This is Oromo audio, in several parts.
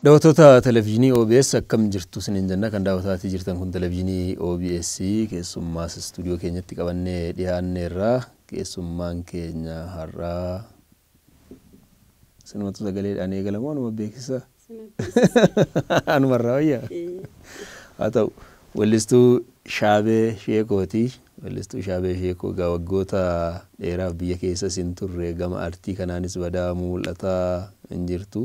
Daawwattoota televezyiinii OBS akkam jirtu isiniin jenna. Kan daawwataatii jirtan kun televezyiinii OBS keessummaas istuudiyoo keenyatti qabannee dhiyaanneerra. Keessummaan keenya har'aa sinumatu sagaleedhaan eegalamoo anuma beeksisa? Anumarraa wayyaa? Haa ta'u, weellistuu Shaabee Sheekooti. Weellistuu Shaabee Sheekoo egaa waggoota dheeraaf biyya keessa isin turre, gama artii kanaanis badaa mul'ataa hin jirtu.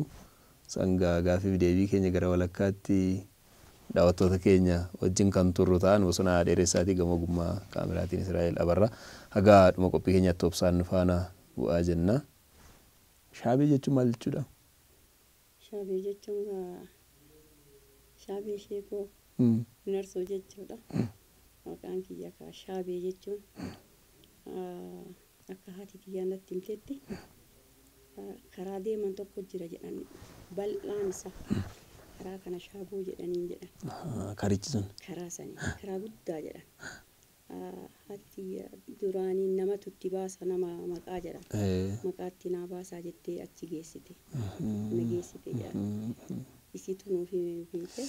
Sangaa gaaffiif deebii keenya gara walakkaatti daawwattoota keenya wajjin kan turru ta'an bosona dheeressaatii gama ogummaa kaameraatiin Israa'el Abarra. Hagaa dhuma qophii keenyatti obsaan nu faana bu'aa jenna. Shaabee jechuun maal jechuudha? Shaabee jechuun Shaabee Sheekoo Narsoo jechuudha. Maqaan kiyya kaa Shaabee jechuun akka haati kiyyaa natti himtetti karaa deeman tokko jira jedhan, bal'aan isaa karaa kana shaaboo jedhaniin jedhan. Karichi sun? Karaa sanii karaa guddaa jedhan. Haati kiyya duraanii namatu itti baasa nama maqaa jedhan. Maqaatti naa baasaa jettee achi geessite. Na geessite jedhan. Isiitu nuuf beekte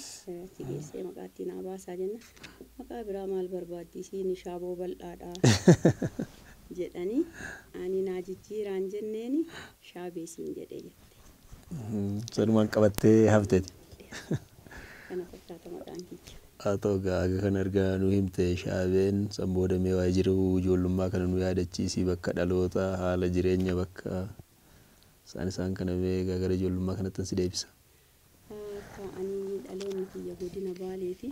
achi geessee maqaatti naa baasaa jenna. Maqaa biraa maal barbaaddi, isiin shaaboo bal'aadha jedhanii ani naa jijjiiraan jenneeni shaabee siin jedhee jette. Sanumaan qabattee hafteeti. Kana fakkaata maqaan kiyya. Haa ta'u egaa, haga kan argaa nu himte Shaabeen, san booda mee waa'ee jiru ijoollummaa kana nu yaadachiisii, bakka dhaloota, haala jireenya bakka isaan kana mee egaa gara ijoollummaa kanatti si deebisa. Akka ani dhaloonni kiyya godina Baaleeti.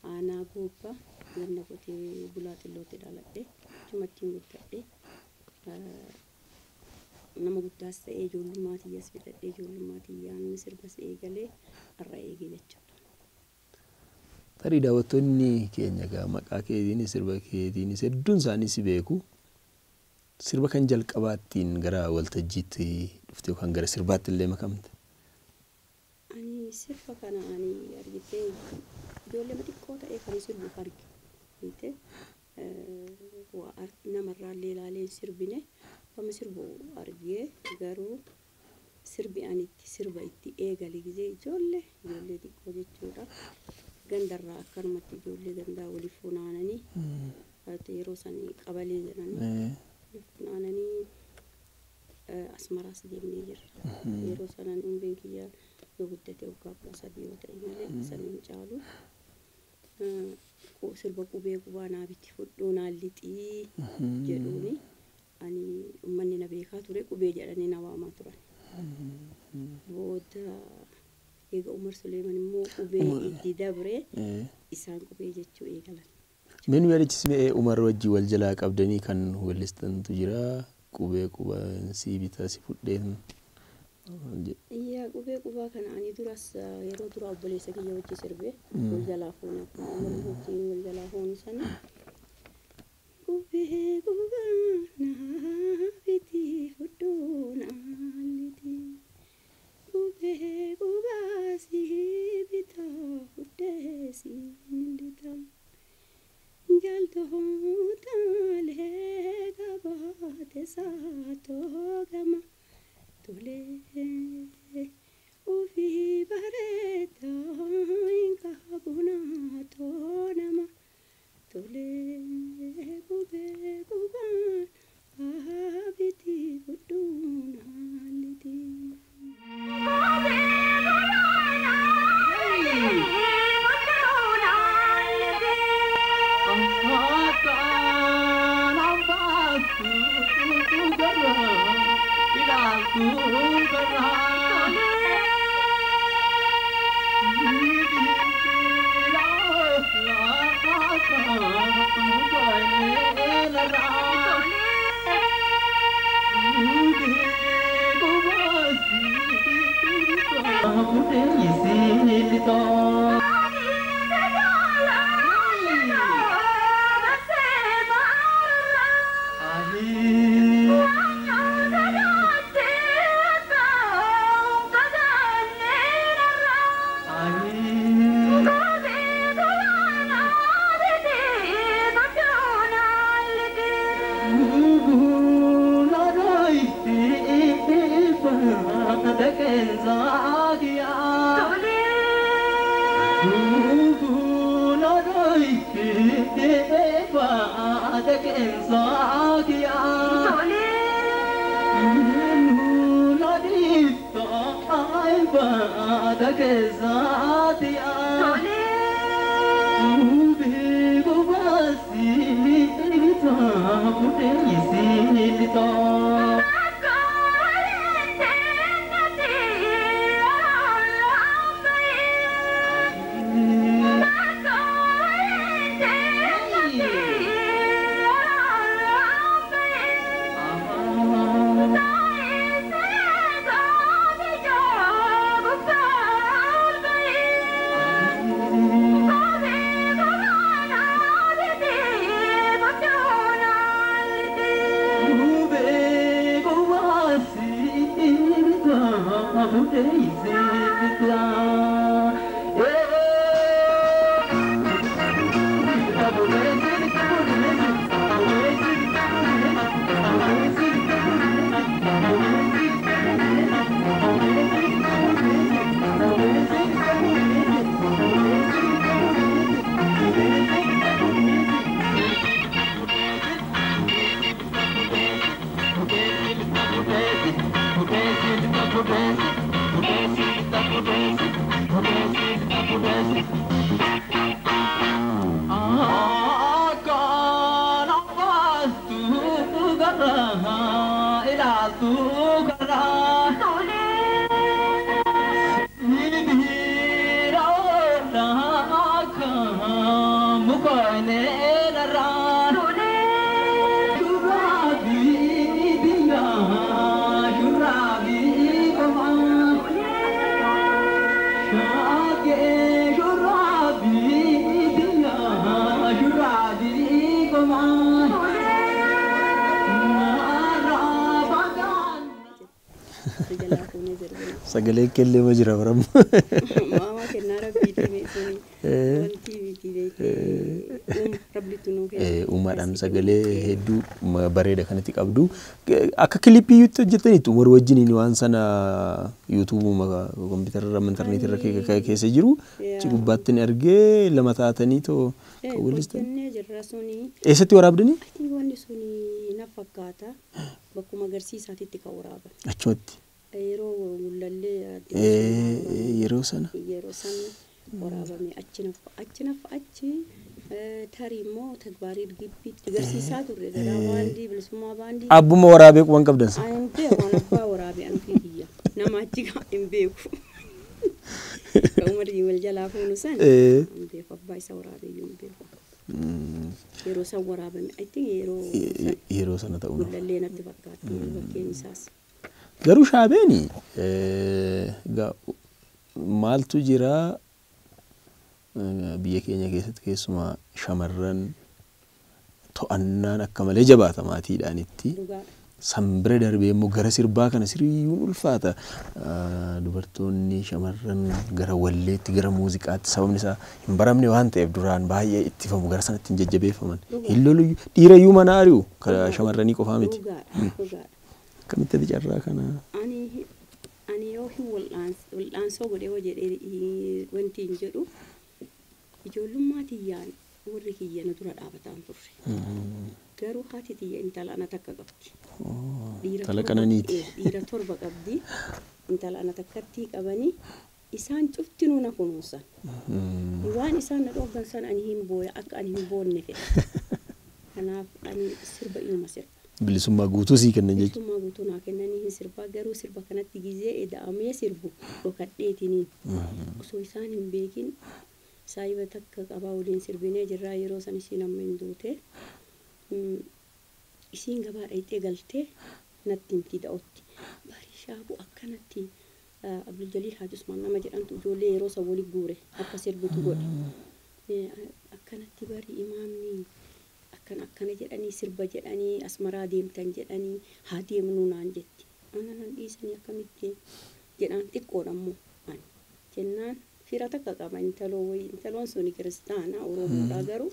Aanaa Goobbaa ganna qotee bulaa xinnootti dhaladhe. Achumattiin guddadhe. Nama guddaas ta'ee ijoollummaa tiyyas fidhadhee ijoollummaa tiyyaan sirbas eegalee har'a eege jechuudha. Tarii daawwattoonni keenya egaa maqaa keetiinis sirba keetiinis hedduun isaanii si beeku. Sirba kan jalqabaattiin gara waltajjiitti dhufte yookaan gara sirbaatti illee makamte? Ani sirba kana ani argitee ijoollee xiqqoo ta'ee kan sirbu arge. Beekte, waa namarraallee ilaalee hin sirbine, kan sirbu argee, garuu sirbi ani itti sirba itti eegale gizee ijoollee xiqqoo jechuudha. Gandarraa akkanumatti ijoollee gandaa waliif funaananii, yeroo sanii qabalee jedhanii waliif funaananii Asmaraas deemnee jirra. Yeroo sanan umriin kiyya yoo guddate waggaa 13 yoo ta'e malee san hin caalu. Sirba qubee qubaa naa biti fudhuu naan lixii jedhuuni ani uummanni na beekaa ture, qubee jedhanii na waamaa turan. Booda eega Umar Suleeman immoo qubee itti dabre isaan qubee jechuu eegalan. Mee nu yaadachiisi, Umar wajjin wal jalaa qabdanii kan weellistantu jira, qubee qubaan si bitaa si fudheen. Iyyaa, qubee qubaa kana ani duras yeroo dura obboleessa kiyya wajji sirbe, wal jalaa fuune, akkuma Umar wajjin wal jalaa fuunu sana. Qubee qubaa naa biti fudhuu naa lixii. Qubee qubaa si bitaa fudhee si lixa. Jaltootaalee qabaate saatoo gama tolee ofii bareedaa hin qabunaa too nama tolee qubee qubaan biti fudhuu naa lixii. Sagalee kellee ma jira baram. Maama kennaa rabbiitii beeksisanii. Wanti miti beektee rabbitu nuu kenna. Uumaadhaan sagalee hedduu bareeda kanatti qabdu. Akka kilippii hojjetaniitu warra wajjiniin waan sana yuutuubuma kompiitararra intarneetirra keessa jiru. Achi gubbaatti ni argee lama taatanii too kan weellistan. Hojjennee jirra suni. Eessatti waraabdanii? Wanni suni na fakkaata bakkuma agarsiisaatitti kan waraaban. Achumatti. Yeroo mul'allee Yeroo sana. Yeroo sana waraabame achi tarii immoo tagbaarii gibbiitti agarsiisaa turre garaa baandii bilisummaa baandii. Abbuma waraabee quban qabdan sa? Ani hin beeku waan abbaa waraabee ani kiyya nama achi hin beeku. Kan uummatni wal jalaa fuunu san hin beeku abbaa isa waraabee iyyuu hin beeku. Yeroo san waraabame I think yeroo Yeroo sana ta'uu mul'allee natti fakkaata bakkeen isaas. Garuu shaabeeni maaltu jira biyya keenya keessatti keessumaa shamarran to'annaan akka malee jabaata maatiidhaanitti. Sanbira darbee immoo gara sirbaa kana siriyyuun ulfaata. Dubartoonni shamarran gara walleetti gara muuziqaatti sababni isaa hin baramne waan ta'eef duraan baay'ee ittifamu gara sanatti hin jajjabeeffaman. Hin lolu dhiirayyuu mana ari'u shamarranii qofaa miti. Akkamitti ati carraa kana? Ani yoo hin wal'aansoo godhee hoo jedhee wanti hin jedhu ijoollummaa tiyyaan warri kiyya na dura dhaabataan turre. Garuu haati tiyya intala ana takka qabdi. Intala qananiiti. Dhiira torba qabdi. Intala ana takkatti qabanii isaan cuftinuu na kunuunsan. Waan isaan na dhooggan san ani hin booya akka ani hin boonne fedha. Kanaaf ani sirba inuma sirba. Bilisummaa guutuu sii kennan jechuudha. Bilisummaa guutuu naa kennanii hin sirbaa garuu sirba kanatti gizee eda'amee sirbu dhokadheetiniin osoo isaan hin beekin saayiba takka qabaa waliin sirbinee jirraa yeroo san isiin amma hin duute. Isiin gabaa dhayxee galtee natti himti da'otti. Barii shaabuu akkanatti Abdul Jaliil Haji Usmaan nama jedhamtu ijoollee yeroo san wali guure akka sirbitu godhe. Akkanatti barii imaamni akkana akkana jedhanii sirba jedhanii asmaraa deemtan jedhanii haa deemnuu naan jetti. Ana nan dhiisanii akkamitti jedhaan xiqqoodha immoo ani. Jennaan fira takka qaba intaloo wayii intaloon suni kiristaana Oromoodha garuu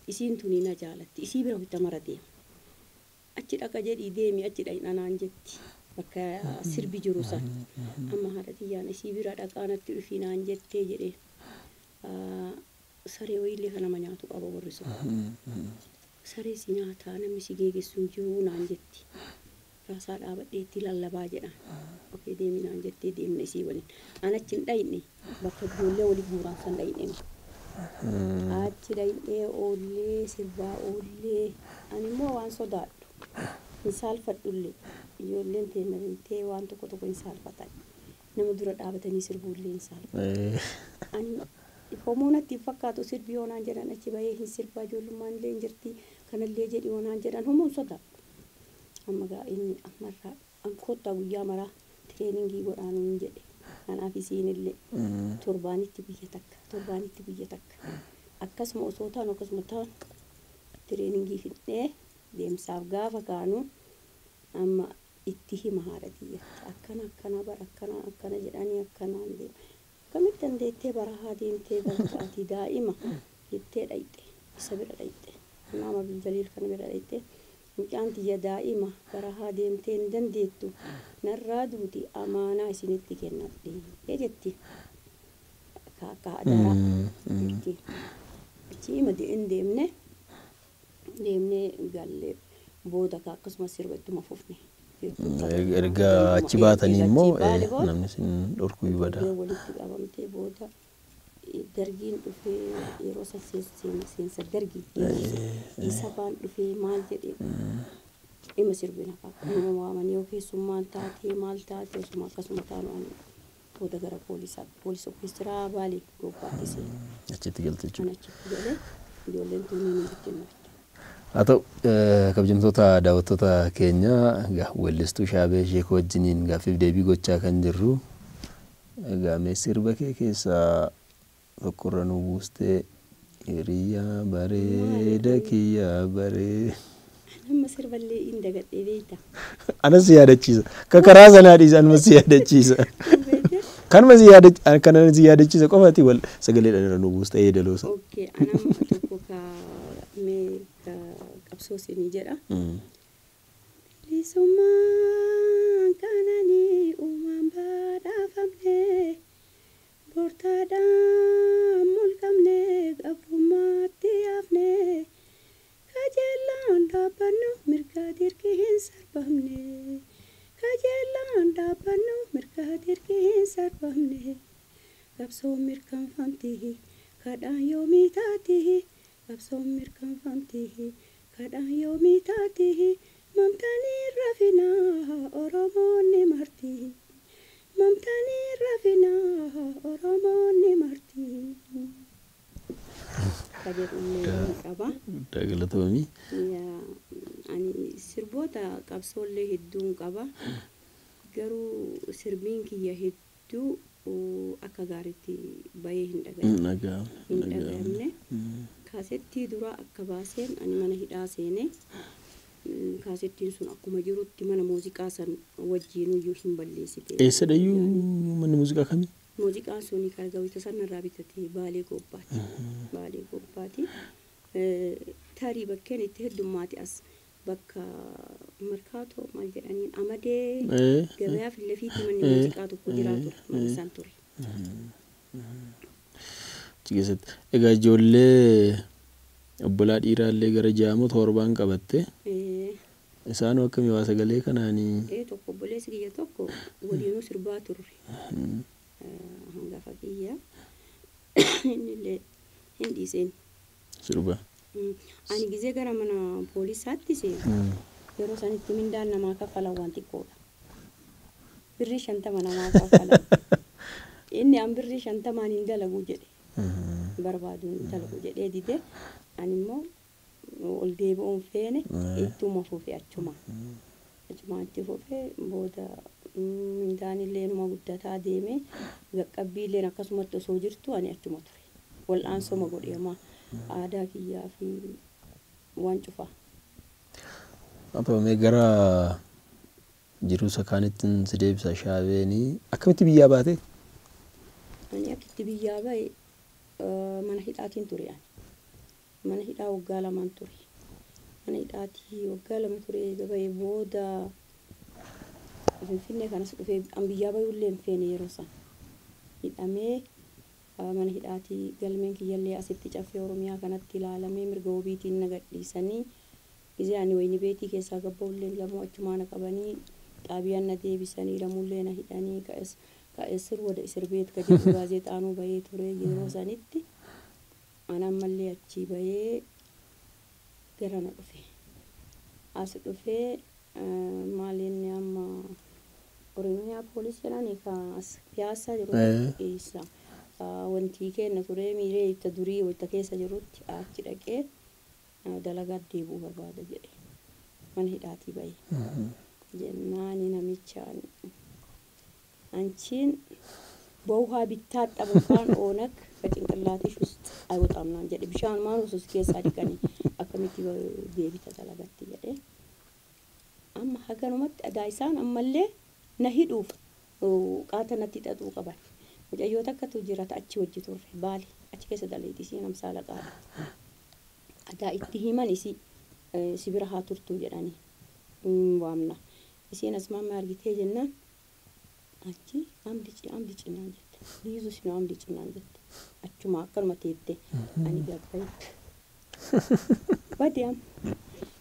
isiin tuni na jaalatti isii bira wayita mara deema. Achi dhaqa jedhii deemi achi dhaqna naan jetti. Bakka sirbi jiru san. Amma haadha tiyyaan isii bira dhaqaa natti dhufii naan jettee jedhee. Saree wayiillee kan nama nyaatu qaba warri sun. Saree si nyaataa namni si geegessu hin jiru naan jetti. Raasaa dhaabadhee itti lallabaa jedhaan. Okee deemi naan jettee deemne isii waliin. An achi hin dhayne bakka ijoollee walii guuraan san dhayne. Achi dhayne oollee sirbaa oollee ani immoo waan sodaadhu hin saalfadhullee ijoolleen teenya beektee waan tokko tokko hin saalfatan. Nama dura dhaabatanii sirbuullee hin saalfatan. Ani homuu natti hin fakkaatu sirbi yoo naan jedhan achi bahee hin sirbaa ijoollummaan illee hin jirti kanallee jedhi yoo naan jedhan homuu hin sodaadhu. Amma gaa inni ammarraa an kottaa guyyaa maraa tireeningii godhaa nuun jedhe. Kanaaf isiinillee torbaanitti guyya takka torbaanitti guyya takka akkasuma osoo taanu akkasuma taanu tireeningii fixnee deemsaaf gaafa kaanu amma itti hima haadha tiyyatti akkana akkana bara akkana akkana jedhanii akkanaan deema. Akkamitti dandeettee barahaa deemtee galta ati daa'ima jettee dhayxe isa bira dhayxe Imaam Abdul Jaliil kana bira dhayxe mucaan tiyya daa'ima barahaa deemtee hin dandeettu narraa duuti amaanaa isinitti kennadhe jetti. Akka adaraa jetti. Achi ima hin deemne deemnee galle booda akkasumas sirba ittuma fufne. Erga achi baatanii immoo namni isin dhorkuu bada. Walitti qabamtee booda dargiin dhufee yeroo san seensa dargii isa baan dhufee maal jedhee dhimma sirbina nama waamanii yoo keessummaan taatee maal taate osuma akkasuma taanu ani booda gara poolisaa poolis orkeestiraa Baalee Goobbaatti seene. Achitti galte jechuudha. Achitti galee ijoolleen tuunii ni bittinnoofte. Haa ta'u kabajamtoota daawwattoota keenya weellistuu Shaabee Sheekoo wajjiniin gaaffiif deebii gochaa kan jirru. Egaa mee sirba kee keessaa tokkorra nu buustee hiriyaa bareeda kiyyaa baree. Nama sirballee hin dagadhee beekta. Anas si yaadachiisa. Ka karaa sanaa dhiisa anuma si yaadachiisa. Kanuma si yaadachiisa kana si yaadachiisa qofaati wal sagaleedhaan irra nu buustee yeedaloosa. Okay, anam tokko ka mee ka qabsoo isinii jedha. Bilisummaan kananii uumaan badhaafamne bortaadhaan mulqamne gabrummaatti yaafne kajeellaan dhaabbannu mirga dirqii hin sarbamne kajeellaan dhaabbannu mirga dirqii hin sarbamne qabsoon mirkanfamti kadhaan yoomii taati qabsoon mirkanfamti kadhaan yoomii taati mamtanii rafinaa Oromoonni marti mamtanii rafinaa Oromoonni marti. Ka jedhullee ni qaba. Guddaa galatoomii. Ani sirboota qabsoollee hedduun qaba. Garuu sirbiin kiyya hedduu akka gaariitti bahee hin dhaga'amne. Hin dhaga'amne. Kaasettii dura akka baaseen ani mana hidhaa seene. Kaasettiin sun akkuma jirutti mana muuziqaa san wajjinuyyuu hin balleessite. Eessadhayyuu manni muuziqaa kamii? Muuziqaan suni kan gawwita sanarraa bitate Baalee Goobbaati. Baalee Goobbaati. Tarii bakkeen itti heddummaati as bakka Markaatoo maal jedhaniin Amadee gabayaa fi lafiitti manni muuziqaa tokko jiraa ture mana san ture. Achi keessatti egaa ijoollee obbolaa dhiiraallee gara jaamoo torbaan qabatte. Isaanoo akkamii waa sagalee kanaanii? Tokko obboleessi kiyya tokko waliinuu sirbaa turre. Hangafa kiyya innillee hin dhiiseen. Sirba. Ani gizee gara mana poolisaatti seenu yeroo sanitti mindaan namaa kaffalan waan xiqqoodha. Birrii 50 namaa kaffalan. Inni an birrii 50 hin dalagu jedhe. Barbaadu hin dalagu jedhee dide. Ani immoo ol deebi'uun feene ittuma fufe achuma. Achuma itti fufe booda mindaan illee numa guddataa deeme qaqqabbii illeen akkasumatti osoo jirtu ani achuma ture. Wal'aansoma godheema aadaa kiyyaa fi waan cufaa. Haa ta'u mee gara jiruu isa kaanitti si deebisa Shaabeenii akkamitti biyyaa baate? Ani akkitti biyyaa bahe mana hidhaatiin ture ani. Mana hidhaa waggaa 2 ture. Mana hidhaatii waggaa 2 ture eega bahe booda Finfinnee kanas dhufee an biyyaa bayuullee hin feene yeroo san. Hidhamee mana hidhaatii galmeen kiyyallee asitti caffee Oromiyaa kanatti ilaalamee mirga wabiitiin na gadhiisanii gizee ani wayni beetii keessaa gabba'ullee lamuu achumaa na qabanii xaabiyaan na deebisanii lamuullee na hidhanii ka'esir wada isir beet ka jedhu gaazexaanuu bahee ture yeroo sanitti an ammallee achii bahee gara na dhufe. As dhufee maal inni amma Oromiyaa poolisii jedhanii ka as piyaasaa jiru eessa wantii kenna ture miiree itti durii wayita keessa jirutti achi dhaqee dalagaa deebi'uu barbaada jedhe mana hidhaatii bahe. Jennaani namichaan አንቺን በውሃ ቢታጠብ እንኳን ኦነግ ከጭንቅላትሽ ውስጥ አይወጣም naan jedhe bishaan maan osoo si keessaa dhiqanii akkamitti deebita dalagatti jedhe. Amma haganumatti adaa isaan ammallee na hidhuuf qaata natti xaxuu qaban. Mucayyoo takkatu jira achi wajji turre baali achi keessa dalayti isiin amsaa laqaadha. Adaa itti himan isii si bira haa turtuu jedhanii waamna. Isiin as maamma argitee jennaan achi amdi naan jette. Liizu si amdi naan jette. Achuma akkanuma teette ani gabbaye. Bade am.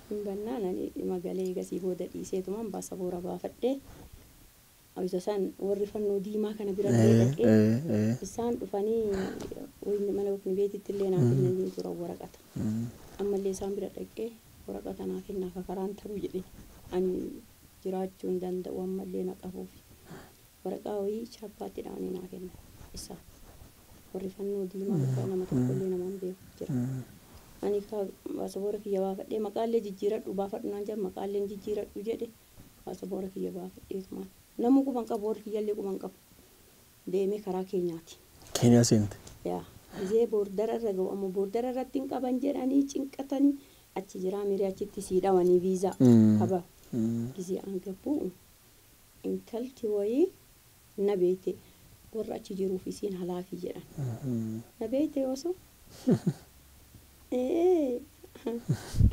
Hin bannaan ani magalee gasii booda dhiiseetumaan baasaboora baafadhee isa san warri fannoo diimaa kana bira dhaqee isaan dhufanii mana wayni beetitti illee naa kennanii turan waraqata. Ammallee isaan bira dhaqee waraqata naa kennaa ka karaan taruu jedhe ani jiraachuu hin danda'u ammallee na qabuuf. Waraqaa wayii chaappaatti dhaanii naa kennan isaan. Warri fannoo diimaa dhugaa nama tokkollee nama hin beeku jira. Ani ka baasaboora kiyya baafadhee maqaallee jijjiiradhu baafadhu naan jedhan maqaalleen jijjiiradhu jedhe baasaboora kiyya baafadheetumaan. Namni quban qabu warri kiyyallee quban qabu. Deemee karaa keenyaati. Keeniyaa seente. Yaa gizee boordara irra ga'u ammoo boordara irratti hin qaban jedhanii cinqatanii achi jiraa miiree achitti sii dhawanii viizaa qaba. Gizee an gabbuu intalti wayii na beekte warra achi jiruuf isiin halaafii jedhan. Na beekte osoo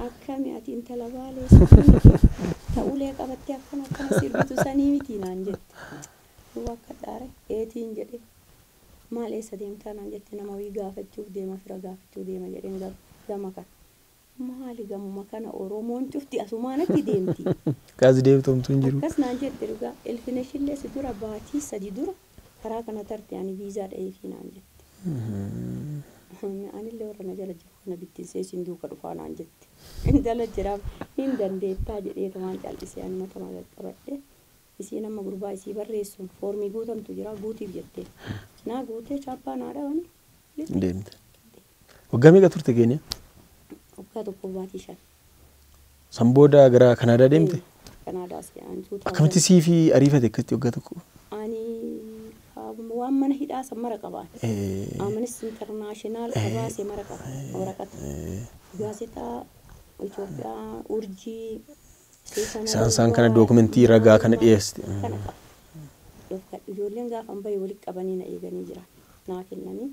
akkami ati intala baalee ta'ulee qabattee akkana akkana sirbitu sanii miti naan jette. Duuba akka dhaare eetiin jedhe maal eessa deemtaa naan jette nama wayii gaafachuuf deema fira gaafachuu deema jedheen gama kana. Maali gamuma kana Oromoon cufti asumaan achi deemti. Kaas deemtu hin jiru. Akkas naan jette dhugaa ilfineshillee si dura baatii sadi dura karaa kana tarte ani viizaa dha'eefii naan jette. Anillee warra na jala jiru kana bittinsee isin duuka dhufaa naan jette. Intala jiraaf hin dandeettaa jedheetumaan callisee ani matama qaqqabadhe. Isiin amma gurbaa isii barreessuun foormii guutamtu jira guutiif jette. Naa guutee chaappaa naa dhawani. Deemte. Waggaa meeqa turte Keeniyaa? Waggaa tokko baatii 5. San booda gara Kanaadaa deemte? Kanaadaa se'an. Akkamitti sii fi ariifate akkatti waggaa tokko? Ani waan mana hidhaa san mara qabaan. Amnesty International qabaasee mara qaba waraqata. Gaazexaa Itoophiyaa urjii Isaan kana dookumentii ragaa kana dhiyeessite. Kana qaba. Ijoolleen gaafa bahe walitti qabanii na eeganii jiran. Naa kennanii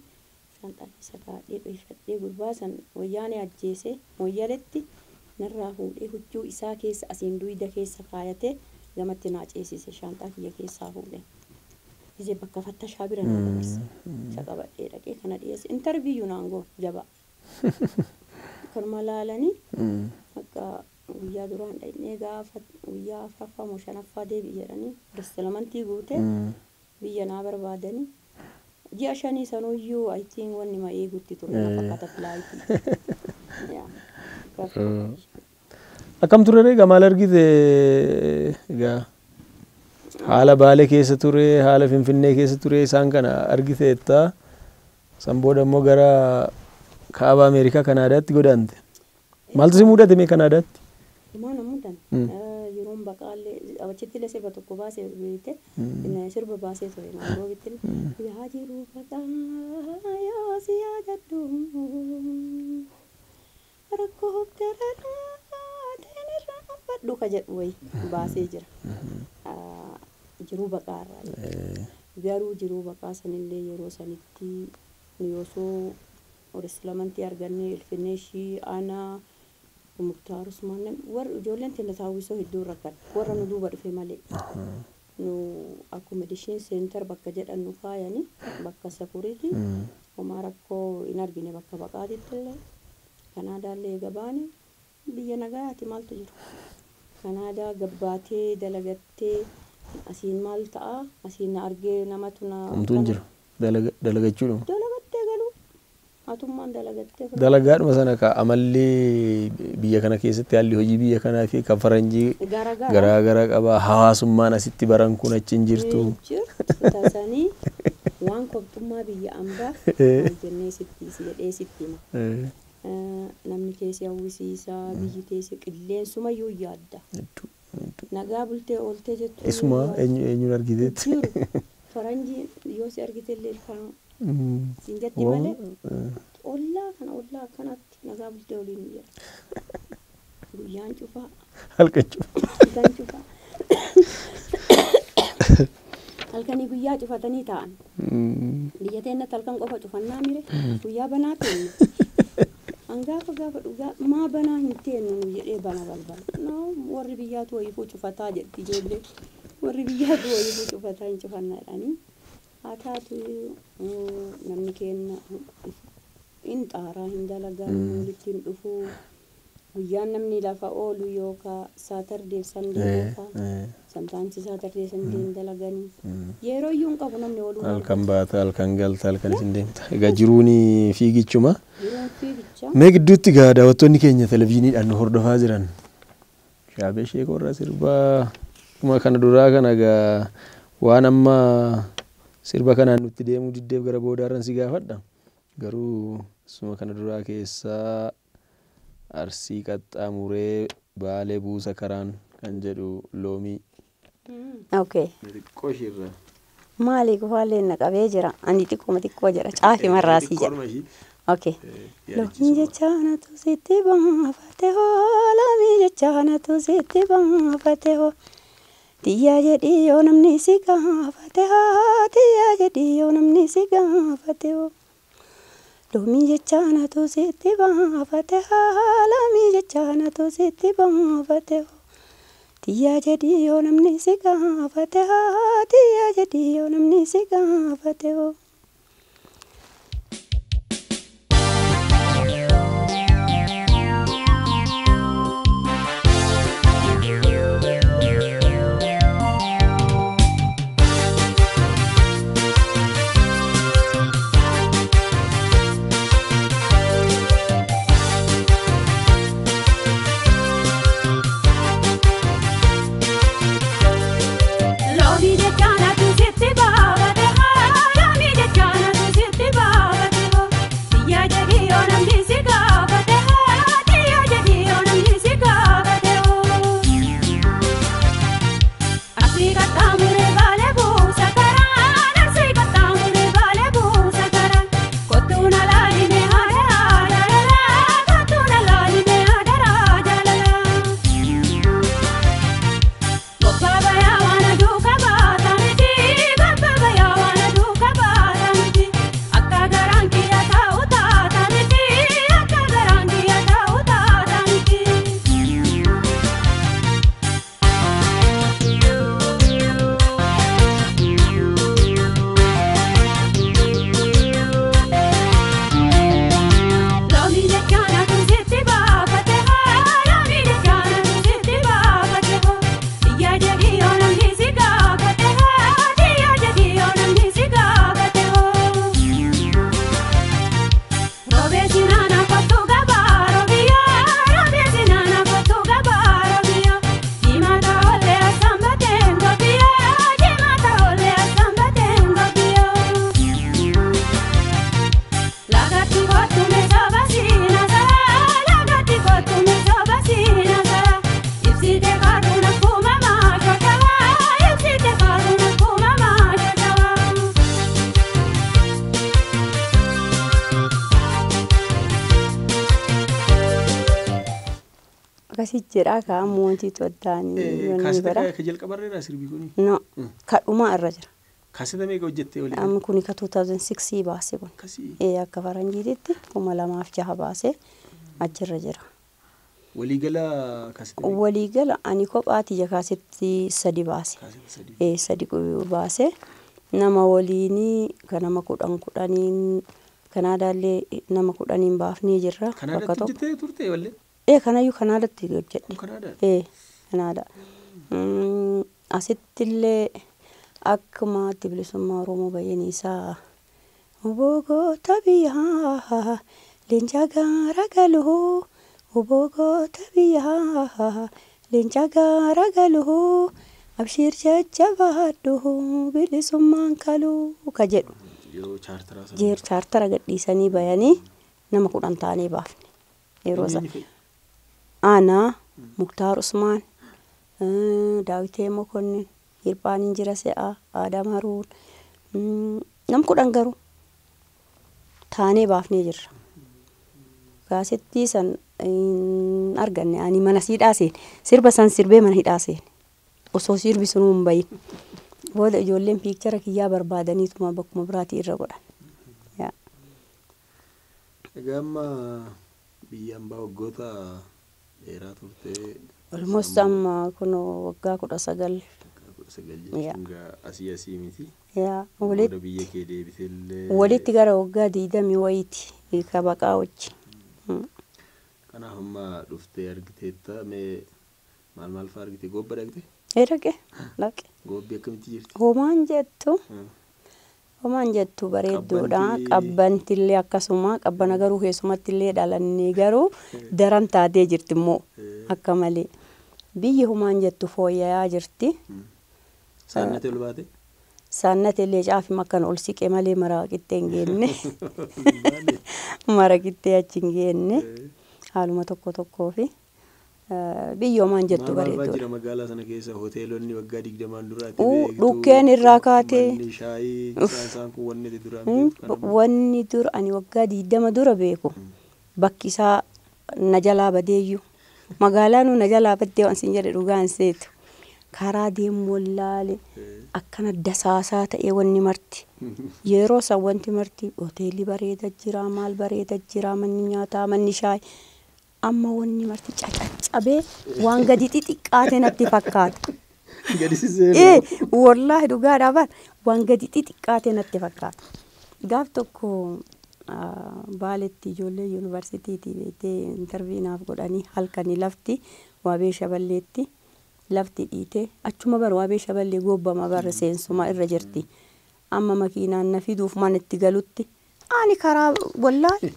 shaanxaa keessa kaa'adhee dhohifadhee gurbaa san wayyaanee ajjeesee moyyaletti narraa fuudhee huccuu isaa keessa asiin duyda keessa kaayatee gamatti naa ceesise shaanxaa kiyya keessaa fuudhee. Gizee bakka fattashaa bira na dabarse. Isa qabadhee dhaqee kana dhiyeesse. Intarviiyuu naan goon jabaa. Kanuma laalanii akka guyyaa duraan dhaqnee gaafa guyyaa afuraffaa moo shanaffaa deebi'i jedhanii restooraantii guutee biyya naa barbaadanii ji'a 5 sanuyyuu I think wanni ma eegutti ture na fakkaata filaayitii. Akkam ture egaa maal argite egaa haala Baalee keessa ture haala Finfinnee keessa ture isaan kana argiteetta san booda immoo gara kaaba Ameerikaa Kanaadaatti godaante. Maaltu si mudate mee Kanaadaatti? Maal mudan? Yeroon baqaallee achitti illee sirba tokko baasee beekte sirba baasee ture Naayiroobitti. Yaa jiru baqaa yoo si yaadadhu rakkoo dararaa ta'een irraa uffadhu ka jedhu wayi baasee jira. Jiruu baqaa irraa garuu jiruu baqaa sanillee yeroo sanitti nu osoo Orisilamantii argannee Ilfineeshii aanaa Muktaar Usmaan warri ijoolleen teenya taawwisoo hedduu rakkan warra nu duuba dhufe malee. Nu accommodation center bakka jedhan nu kaayani bakka security. Homaa rakkoo hin argine bakka baqaatitti illee. Kanaadaallee gabaani biyya nagayaati maaltu jiru. Kanaadaa gabbaatee dalagattee asiin maal ta'a asiin na argee namatu na. Homtuu hin jiru. Dalagachuudhuma. Dalagattee galuu. Hatummaan dalagattee. Dalagaadhuma sana ka amalli biyya kana keessatti haalli hojii biyya kanaa fi kan faranjii Garaagara. Garaa qaba. Hawaasummaan asitti baran kun achi hin jirtu. Jirtu tasanii waan kobxummaa biyya ambaa maal jennee sitti si jedhee sitti hima. Namni keessi hawwisiisaa biyyi teessi qilleensumayyuu yaadda. Hedduu. Nagaa bultee ooltee jechuun. Isuma eenyu eenyuun argiteetti. Jiru. Faranjii yoo si argite illee ilkaan siin jetti malee ollaa kana ollaa akkanatti nagaa bultee waliin hin jedha. Guyyaan cufaa. Halkan cufa. Halkan cufaa. Halkanii guyyaa cufatanii taa'an. Biyya teenyatti halkan qofa cufannaa mire guyyaa banaa teenyu. Hangaafa gaafa dhugaa maa banaa hin teenyu nu jedhee bana balbala. No warri biyyaatu wayiifuu cufataa jetti ijoollee. Warri biyyaatu wayiifuu cufataa hin cufannaa jedhanii. Haa taatu namni keenya hin xaaraa hin dalagaa walitti hin dhufuu. Guyyaan namni lafa oolu yookaan Saturday Sunday yookaan sometimes Saturday Sunday hin dalaganii. Yeroo iyyuu hin qabu namni ooluu. Halkan baata, halkan galta, halkan isin deemta. Egaa jiruun fiigichuma. Jiruun fiigicha. Mee gidduutti egaa daawwattoonni keenya televizyiiniidhaan nu hordofaa jiran. Shaabee Sheekoo irra sirbaa akkuma kana duraa kana egaa waan amma sirba kanaan nutti deemuu diddeef gara boodaarran si gaafadha. Garuu suma kana duraa keessaa Arsii qaxxaamuree Baalee buusa karaan kan jedhu loomii. Okay. Xiqqoo isheerra. Maali qofaallee na qabee jira. Ani xiqqooma xiqqoo jedha. Caafi marraasii jedha. Okay. Loomii jecha natu sitti baafate hoo loomii jecha natu sitti baafate hoo Xiyyaa jedhii yoo namni si gaafate hoo xiyyaa jedhii yoo namni si gaafate hoo Loomii jecha natu sitti baafate hoo loomii jecha natu sitti baafate hoo Xiyyaa jedhii yoo namni si gaafate hoo xiyyaa jedhii yoo namni si gaafate hoo. Loomii jecha natu sitti baafate haa loomii jecha natu sitti baafate hoo Xiyyaa jedhii yoo namni si gaafate haa xiyyaa jedhii yoo namni si gaafate hoo Arsii qaxxaamuree Baalee buusa karaan Arsii qaxxaamuree Baalee buusa karaan Kottuu na laalimee hadaraa jaalalaa kottuu na laalimee hadaraa jaalalaa. Bobbaa bayaa waan aduu qabaata miti bobbaa bayaa waan aduu qabaata miti akka garaan kiyya taa'u taata miti akka garaan kiyya taa'u taata miti. Loomii jecha natu sitti baafate haa loomii jecha natu sitti baafate hoo Xiyyaa jedhii yoo namni si gaafate haa xiyyaa jedhii yoo namni si gaafate hoo. Roobee sinaana kottu gabaa roobiyaa roobee sinaana kottu gabaa roobiyaa jimaata oollee asambateen gobiyaa jimaata oollee asambateen gobiyaa. Lagatti kottu meeshaa siina sara lagatti kottu meeshaa siina sara ibsite kaaruun akkuma maashaashawaa ibsite kaaruun akkuma maashaashawaa. Akkasii jedhaa kaa'amu wanti addaanii wanni godha. Ka jalqabarreeraa sirbi kuni. No kadhumaa irra jira. Kaaseta meeqa hojjettee olii? Amma kuni ka 2006 baase kun. Akkasii. Ee akka faranjiititti 2006 baase achirra jira. Waliigala kaasetti? Waliigala ani kophaa tiyya kaasetti 3 baase. Kaasetti 3. 3 baase. Nama waliinii kan nama 10 10 Kanaadaallee nama 10 baafnee jirra. Bakka Kanaadaatti tokko. hojjettee turte wallee? Kanayyuu Kanaadaatti hojjedhe. Kanaadaa? Kanaada. Asittillee akkuma adda bilisummaa Oromoo baay'een isaa Obogoota biyyaa leenca gaara galuu Obogoota biyyaa leenca gaara galuu abshiir jajjabaadhu bilisummaan kaluu ka jedhu. Yeroo chaartaraa sana. Jeer chaartara gadhiisanii bayanii nama 10 taanee baafne. Yeroo sana. Aanaa Muktaar Usmaan, Daawitee Mokonnin, Hirphaan Injira Se'aa, Aadam Haruun, nam 10 garuu taanee baafnee jirra. Kaasettii san hin arganne ani mana siidhaa seene. Sirba san sirbee mana hidhaa seene. Osoo sirbi sunuu hin bahin. Booda ijoolleen piikchara kiyyaa barbaadaniituma bakkuma biraatii irra godhan. Yaa. Egaa amma biyya ambaa waggoota dheeraa turtee. Almost amma kun waggaa 19. 19 jechuun gaa asii asii miti. Yaa Booda biyya kee deebitee illee. Walitti gara waggaa 20 wayiiti ka baqaa wajji. Kanaaf amma dhuftee argiteetta mee maal maal fa'aa argite goobba dhaqxe? Dhaqe dhaqe. Goobbi akkamitti jirti? Homaan jettu. Homaan jettu bareedduudha. Qabbanti. Qabbantillee akkasuma qabbana garuu keessumattillee dhalannee garuu daran taatee jirti immoo akka malee. Biyyi homaan jettu fooyya'aa jirti. Saannatee ol baate? Saannatellee caafima akkan ol siqe malee mara qixxee hin geenne. Mara qixxee achi hin geenne. Haaluma tokko tokkoo fi biyyi homaan jettu Maal maal fa'aa bareedduudha. jira magaalaa sana keessa hoteelonni waggaa 20 duraatti beektu. Dhukkeen irraa kaatee. Manni shaayii isaan kun wanni ati duraan beektu kana. Wanni dur ani waggaa 20 dura beeku bakki isaa na jalaa badeeyyuu. Magaalaan na jalaa baddee waan sin jedhe dhugaan seetu. Karaa deemu wallaale akkana dasaasaa ta'ee wanni marti. Yeroo san wanti marti hoteelli bareeda jira maal bareeda jira manni nyaataa manni shaayii. Amma wanni marti cacaccabee waan gadi xixiqqaate natti fakkaata. Gadi sisseenu. Wallaahi dhugaadhaa bar waan gadi xixiqqaate natti fakkaata. Gaaf tokko Baaletti ijoollee yuunivarsiitiitii beektee intarvii naaf godhanii halkanii lafti waabee shaballeetti lafti dhiite achuma bar waabee shaballee goobbama bar seensuma irra jirti. Amma makiinaan na fiduuf mana itti galutti ani karaa wallaahi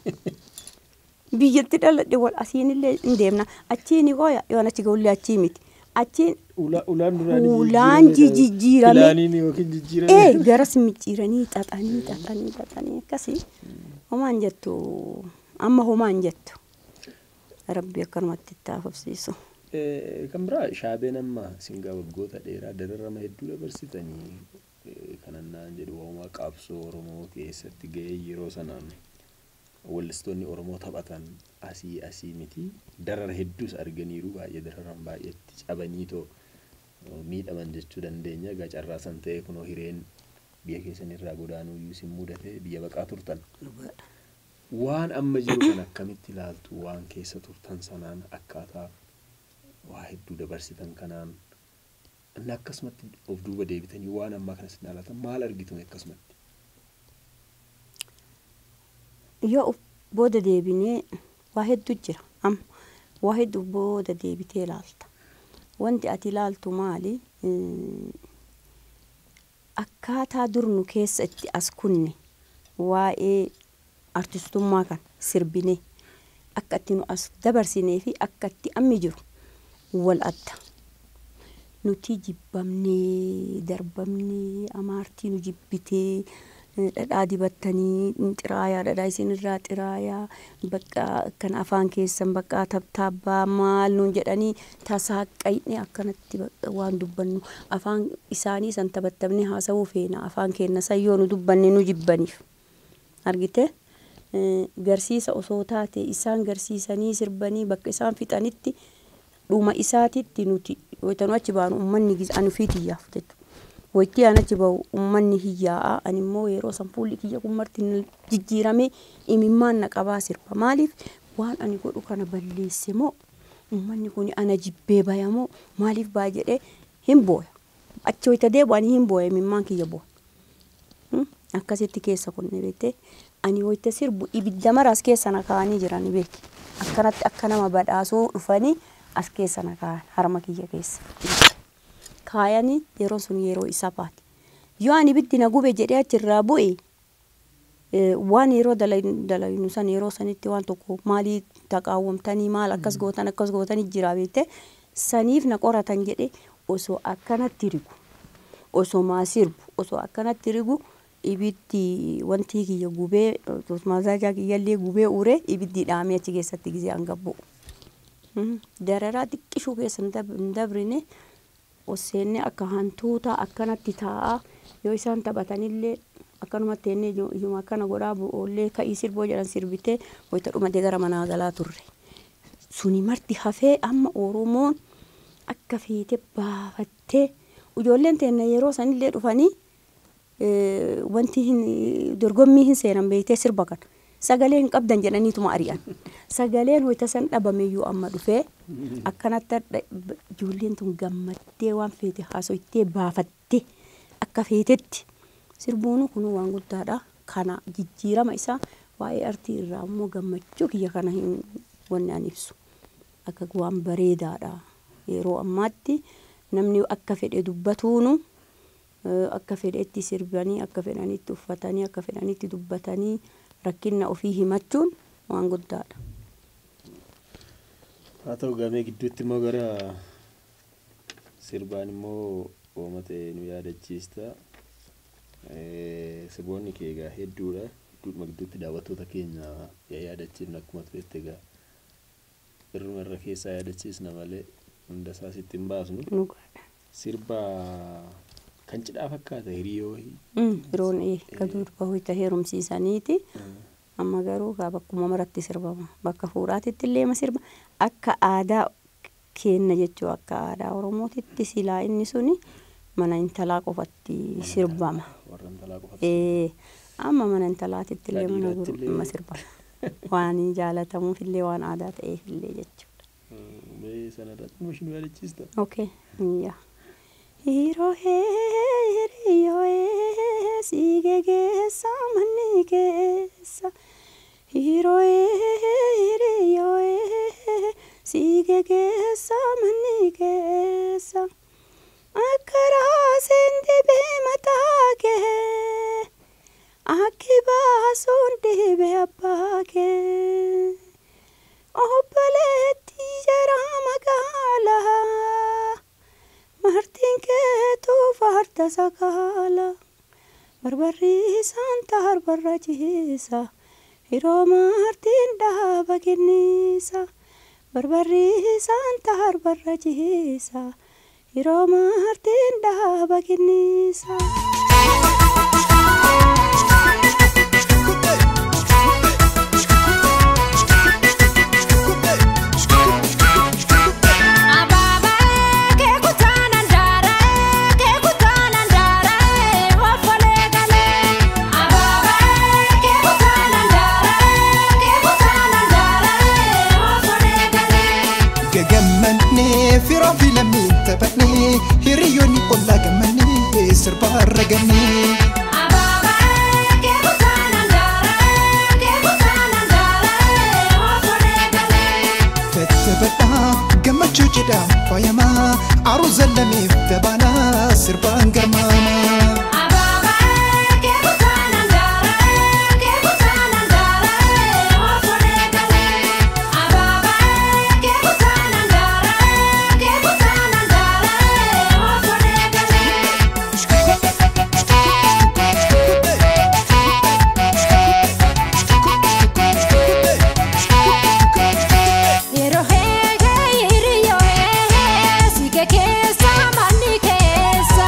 biyyatti dhaladhe wal asiinillee hin deemna achiin qoya yoon achi ga'ullee achii miti achiin Ulaan duraan ulaan jijjiirame. Pilaaniin yookiin jijjiirame. Garas micciiranii xaxanii xaxanii xaxanii akkasii homaan jettu amma homaan jettu rabbi akkanumatti itti haafafsiisu. Kan biraa shaabeen amma singaa waggoota dheeraa dararama hedduu dabarsitanii kanan naan jedhu waa'uma qabsoo Oromoo keessatti ga'ee yeroo sanaan wallistoonni Oromoo taphatan asii asii miti darara hedduus arganiiru baay'ee dararan baay'eetti cabaniitoo miidhaman jechuu dandeenya. Egaa carraa san ta'ee kunoo hireen biyya keessan irraa godaanuu iyyuu isin mudate biyya baqaa turtan. Waan amma jiru kan akkamitti ilaaltu waan keessa turtan sanaan akkaataa waa hedduu dabarsitan kanaan inni akkasumatti of duuba deebitanii waan ammaa kana isin ilaaltan maal argitu akkasumatti? Yoo of booda deebinee waa hedduu jira amma waa hedduu booda deebitee ilaalta. Wanti ati ilaaltu maali? Akkaataa dur nu keessa itti as kunne waa'ee artistummaa kana sirbinee akka itti nu as dabarsinee fi akka itti ammi jiru wal adda. Nuti jibbamnee darbamnee amaartii nu jibbitee dhadhaa dibattanii xiraayaa dhadhaa isinirraa xiraayaa bakka kan afaan keessan bakka tabtaabbaa maal nuun jedhanii tasaaqqayne akkanatti waan dubbannu afaan isaanii san taphattamne haasawuu feena afaan keenya san yoo nu dubbanne nu jibbaniif. Argite garsiisa osoo taate isaan garsiisanii sirbanii bakka isaan fixanitti dhuma isaatitti nuti wayitanu achi baanu uummanni ani ofii xiyyaaf jechuudha. Wayittii aan achi bahu uummanni hiyyaa'a ani immoo yeroo san fuulli kiyya kun marti jijjiiramee imimmaan na qabaa sirba. Maaliif waan ani godhu kana balleesse moo Uummanni kun ana jibbee bayamoo maaliif baa jedhee hin booya. Achi wayita deebi'u ani hin booya imimmaan kiyya booya. Akkasitti keessa kunne beektee ani wayita sirbu ibidda mara as keessa na kaa'anii jiran beeki. Akkanatti akka nama badhaasuu dhufanii as keessa na kaa'an harma kiyya keessa. Kaayanii yeroon sun yeroo isa baate. Yoo ani ibiddi na gube jedhee achirraa bu'e waan yeroo dalaynu san yeroo sanitti waan tokko maalii taqaawwamtanii maal akkas gootan akkas gootanii jira beektee saniif na qoratan jedhee osoo akkanatti rigu osoo maa sirbu osoo akkanatti rigu ibiddi wanti kiyya gubee mazaajaa kiyyallee gubee uree ibiddi dhaamee achi keessatti gizee hanga bu'u. Dararaa xiqqishuu keessa hin dabrine osseenne akka hantuuta akkanatti taa'aa yoo isaan taphatanillee akkanumatti ennee ijuma akkana godhaa oollee ka'ii sirboo jedhan sirbitee wayita dhumatee gara manaa galaa turre. Suni marti hafee amma Oromoon akka feete baafattee ijoolleen teenna yeroo sanillee dhufanii wanti hin dorgommii hin seenan beektee sirba kana. Sagalee hin qabdan jedhaniituma ari'an. Sagaleen wayita san dhabameyyuu amma dhufee akkanatti ijoolleen tun gammaddee waan feete haasoftee baafattee akka feetetti sirbuun kun waan guddaadha. Kana jijjiirama isaa waa'ee artii irraa immoo gammachuu kiyya kana hin wanni an ibsu. Akka waan bareedaadha. Yeroo ammaatti namni akka fedhe dubbatuunu akka fedhetti sirbanii akka fedhanitti uffatanii akka fedhanitti dubbatanii rakkina ofii himachuun waan guddaadha. Haa ta'u gamee gidduutti immoo gara sirbaan immoo oomate nu yaadachiista. Sirboonni kee egaa hedduudha. Hedduudhuma gidduutti daawwattoota keenya yaadachiifna akkuma turetti egaa irruma irra keessaa yaadachiisna malee hunda isaa sitti hin baasnu. Dhugaadha. Sirba kan cidhaa fakkaata hiriyoo. Yeroon ka wayita heerumsiisaniiti. Amma garuu bakkuma maratti sirbama. Bakka fuudhaatitti illee ma sirba. Akka aadaa keenna jechuu akka aadaa Oromootitti silaa inni suni mana intalaa qofatti sirbama. Warra intalaa qofatti. Amma mana intalaatitti illee mana gurgurama sirbama. Waan jaalatamuuf illee waan aadaa ta'eef illee jechuudha. Mee sanarratti immoo isheen yaadachiista? Okay. Yaa. Hiroo hiriyoo si gegeessa manni keessa. Hiroo hiriyoo si gegeessa manni keessa. Akka raaseen dhibee mataa kee akki baasuun dhibee abbaa kee. Obboleetti jaraa magaalaa. Martiin keetu farda sakaala. Barbarri isaan taarbarra ciisa. Yeroo martiin dhaaba kennisa. Barbarri isaan taarbarra ciisa. Yeroo martiin dhaaba kennisa. Hiriyoonni ollaa gammannee sirbaa ragannee. Tattabaadhaa gammachuu jedhaa faayamaa aruuza lameef tabaanaa sirbaan garmaamaa. Yeroo hee hee hiriyoo hee si keessa manni keessa.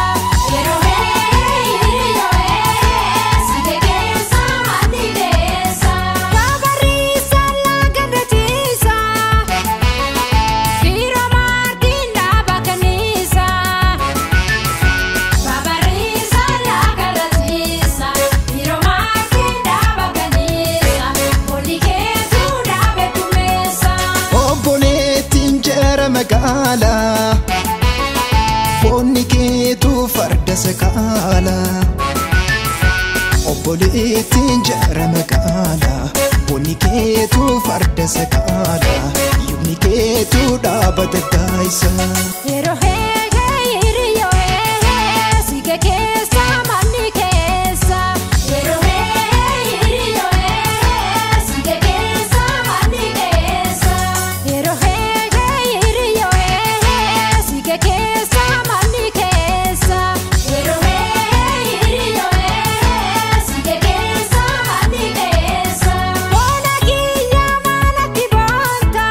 Magaala Boonni keetu farda sakaala Obboleettiin jara magaala Boonni keetu farda sakaala Yubni keetu dhaabata daayisa. Yeroo heegee hiriyyoo heegee siike keessa manni keessa. Yeroo heegee hiriyyoo heegee siike keessa manni keessa. Yeroo heegee hiriyyoo heegee siike keessa manni keessa. Yeroo heegee hiriyyoo heegee siike keessa manni keessa. Boona kiyya manatti boonta.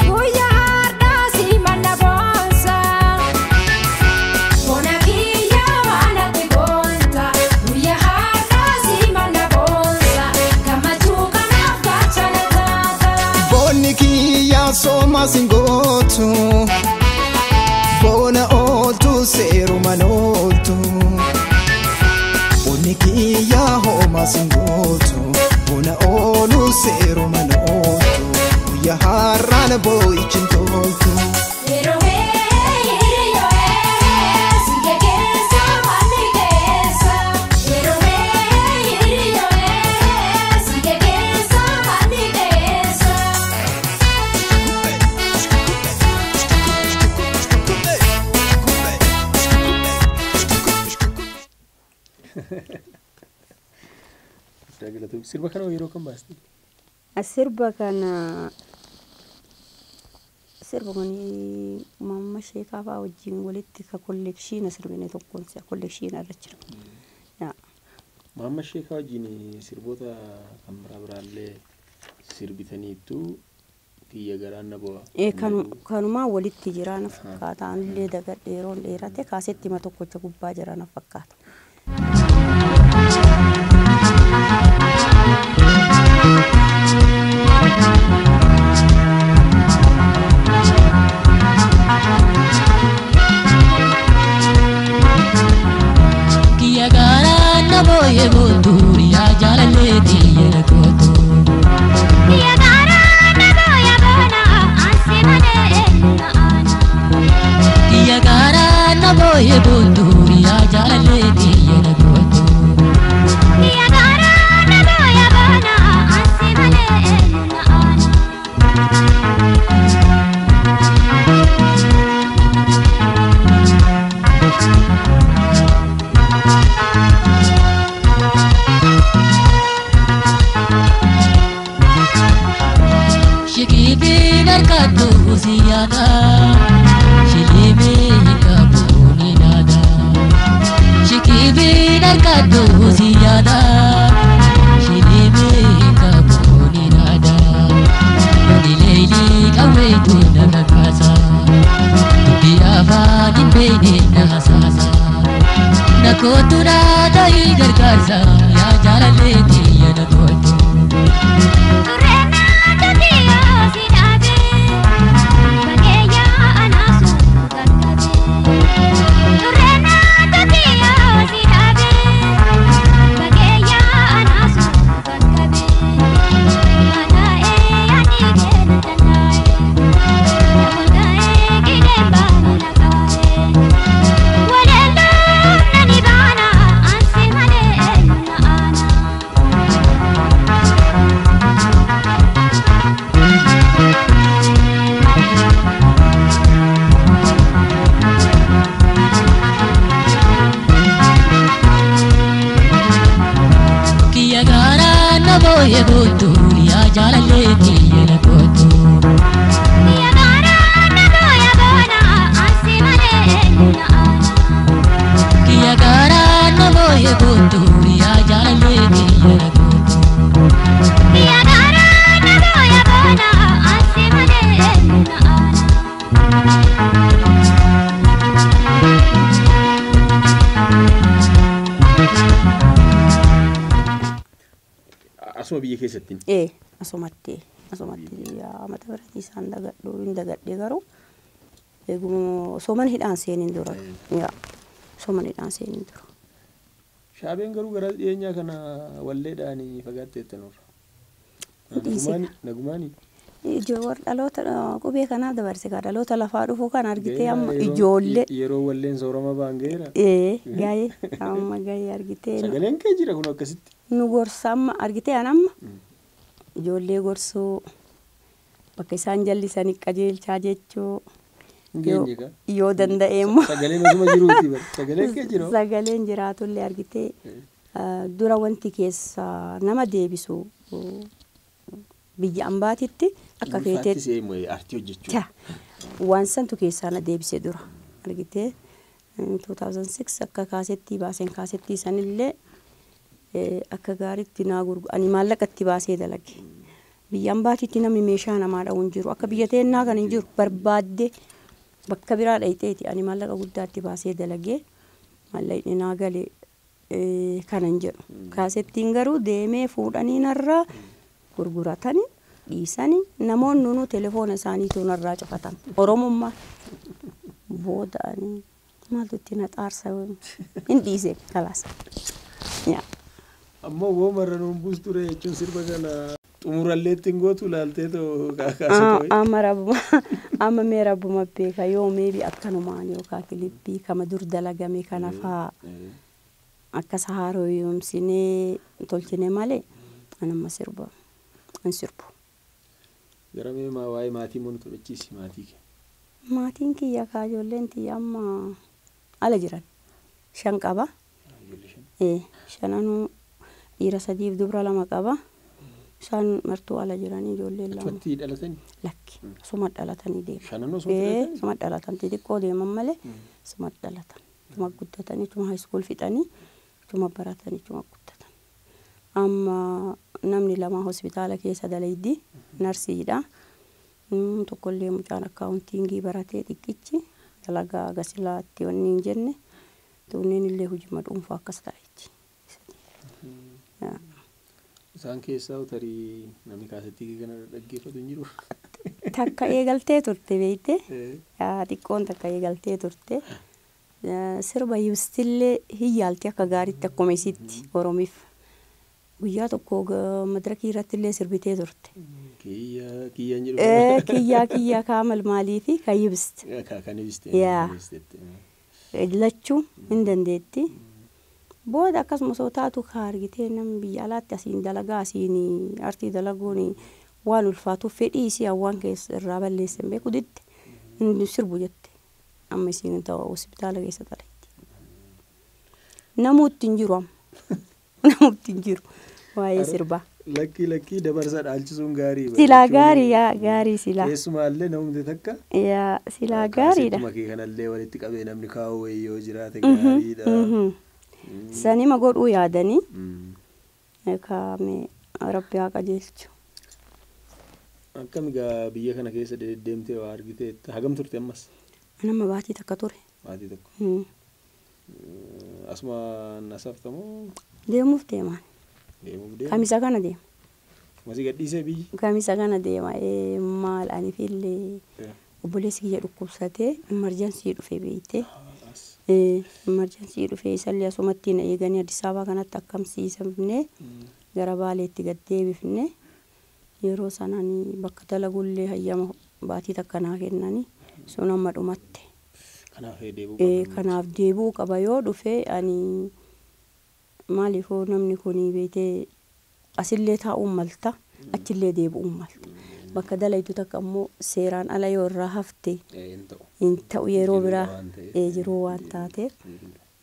Guyyaa har'aa si manna boonsa. Boona kiyya manatti boonta. Guyyaa har'aa si manna boonsa. Gammachuu kanaaf gaachana taata. Boonni kiyya sooma singootu Boona ooltu seeruman ooltu Boonni kiyya hooma singootu Boona oolu seeruman ooltu Guyyaa har'aan boo'ichi hin toltu. Yeroo hiriyyoo siike keessa manni keessa. Yeroo hiriyyoo siike keessa manni keessa. Sirba kana yeroo kam baaste? Sirba kana sirba kun mamma sheekaa fa'aa wajjin walitti ka kollekshiina sirbine tokkoon si'a kollekshiina irra jira. Yaa. Maamma Sheekaa wajjin sirboota kan biraa biraallee sirbitaniittu kiyya garaan na bu'a. Kanumaa walitti jira na fakkaata. Anillee dagadhe yeroon dheerate kaasetti hima tokkocha gubbaa jira na fakkaata. Kiyya gaaraan na booyee bootu yaa jaalallee tiyya na gootu. Kiyya gaaraan na booya boona ansi malee eenyu na aana. Kiyya gaaraan na booyee bootu yaa jaalallee tiyya na gootu. Kiyya gaaraan na booya boona ansi malee eenyu na aana. Shikiibiin harkattu si yaada shiliimee hin qabu ni naada. Shikiibiin harkattu si yaada shiliimee hin qabu ni naada. Ni leelii qawweetu na kakaasa dubbii afaan hin beekne na hasaasa. Na kootu na ta'ii gargaarsa yaa jaalallee tiyya na tolchu. Tureenaa totiyoo si dhaabee bageeyyaa anaasu qaqqabee. Tureenaa totiyoo si dhaabee bageeyyaa anaasu qaqqabee. Mataa'ee yaadni keenya dandaa'ee namoota'ee qineen baanu lakaa'ee. Waleelloon nani baana ansi malee eenyu na aana. Kiyya gaaraan na booyee bootu yaa jaalallee tiyya na gootu. Kiyya gaaraan na booya boona ansi malee eenyu na aana. Kiyya gaaraan na booyee bootu yaa jaalallee tiyya na gootu. Kiyya gaaraan na booya boona ansi malee eenyu na aana. Asuma biyya keessattiin. Asumatti yaa mata biratii isaan dagadhu hin dagadhe garuu eeguma osoo mana hidhaan seeniin dura. Yaa osoo mana hidhaan seeniin dura. Shaabeen garuu gara dhiyeenyaa kana walleedhaan fagaatteetta nurra. Dhiise. Nagumaani. Warra dhaloota qubee kanaaf dabarse kaa dhaloota lafaa dhufu kan argitee amma ijoollee. Yeroo walleen soorama ba'an gaheera. Ee gahee amma gahee argitee. Sagaleen kee jira kun akkasitti. Nu gorsa amma argitee an amma ijoollee gorsuu bakka isaan jallisanii qajeelchaa jechuu. Yoo danda'e immoo. Sagaleen osuma jiruuti bara. Sagaleen kee jira. Sagaleen jiraatullee argitee dura wanti keessa nama deebisu biyya ambaatitti akka feeteetti. Artii hojjechuu. Waan santu keessaa na deebise dura argitee 2006 akka kaasettii baaseen kaasettii sanillee akka gaariitti naa gurgu ani maallaqa itti baasee dalage. Biyya ambaatitti namni meeshaa namaa dha'u hin jiru akka biyya teennaa kan hin jiru barbaadde bakka biraa dhayxeeti ani maallaqa guddaa itti baasee dalagee maallaqni naa gale kanan jedhu. Kaasettiin garuu deemee fuudhanii narraa gurguratanii dhiisanii namoonni nunu telefoona isaaniitu narraa cufatan. Oromummaa booda ani maaltu itti na xaarsa hin dhiise kalaas. Ammoo woomarra nuun buustu ture jechuun sirba kana xumurallee ittiin gootu ilaaltee too kaasatoo. Amma mee rabbuma beeka yoo meebi akkanumaan yookaan kilippii kama dur dalagame kana faa akkas haaromsinee tolchine malee anamma sirba hin sirbu. Gara mee waa'ee maatii moo nu taphachiisi maatii kee? Maatiin kiyya kaa ijoolleen tiyya amma ala jiran 5 qaba. Shananuu dhiira 3 dubra 2 qaba. Isaan martuu ala jiranii ijoolleen 2. Achumatti dhalatanii? Lakki suma dhalatanii deeman. Shananuu suma dhalatanii? Suma dhalatan xixiqqoo deeman malee suma dhalatan. Suma guddatanii suma haayiskuul fixanii suma baratanii suma guddatan. Amma namni 2 hospitaala keessa dalaydi narsiidha. Tokkollee mucaan akkaawuntiingii baratee xiqqichi dalagaa gasilaatti wanni hin jenne tuunneen illee hojii dhuunfaa akkas ta'etti. Isaan keessaa tarii namni kaasettii kana dhaggeeffatu hin jiru. Takka eegaltee turte beekte. Xiqqoon takka eegaltee turte. Sirba yibstillee hin yaalti akka gaariitti akkuma isitti Oromiif. Guyyaa tokko madirakii irratti illee sirbitee turte. Kiyyaan jedhu. Kiyyaa kiyyaa kaamal maalii fi kan yibste. Kan yibste. Lachuu hin dandeetti. Booda akkasuma osoo taatu kaa argitee namni biyya alaatti asiin dalagaa asiin artii dalaguun waan ulfaatuuf fedhii isii hawaan keessa irraa balleessan beeku didde hin sirbu jette. Amma isiin ta'u hospitaala keessa dalayti. Namuutti hin jiru amma. Namuutti hin jiru waa'ee sirbaa. Lakkii lakkii dabarsa dhaalchisuun gaarii. Silaa gaarii yaa gaarii silaa. Keessumaallee namni takka. Yaa silaa gaariidha. Kaasettuma kee kanallee walitti qabee namni kaa'u wayii yoo jiraate gaariidha. Sanima godhuu yaadanii kaame rabbi haa qajeelchu. Akkam egaa biyya kana keessa deddeemtee waa argitee hagam turte ammas? Anamma baatii takka ture. Baatii tokko. Asuma nasaftamoo? Deemuuf deemaan. Deemuuf deema. Kamisa kana deema. Masii gadhiisee biyyi? Kamisa kana deema maal ani fillee obboleessi kiyya dhukkubsatee emerjensii dhufe beeyte. Emerjensii dhufee isallee asumatti na eeganii Addis Ababaa kanatti akkamsiisamne gara Baaleetti gad deebifne yeroo sanaan bakka dalagullee hayyama baatii takka naa kennanii sun amma dhumatte. Kanaaf deebi'uu qaba yoo dhufe ani maaliifoo namni kun beetee asillee taa'uun malta achillee deebi'uun malta. Bakka dalaytu takka ammoo seeraan ala yoo irraa hafte hin ta'u yeroo biraa jiruu waan taateef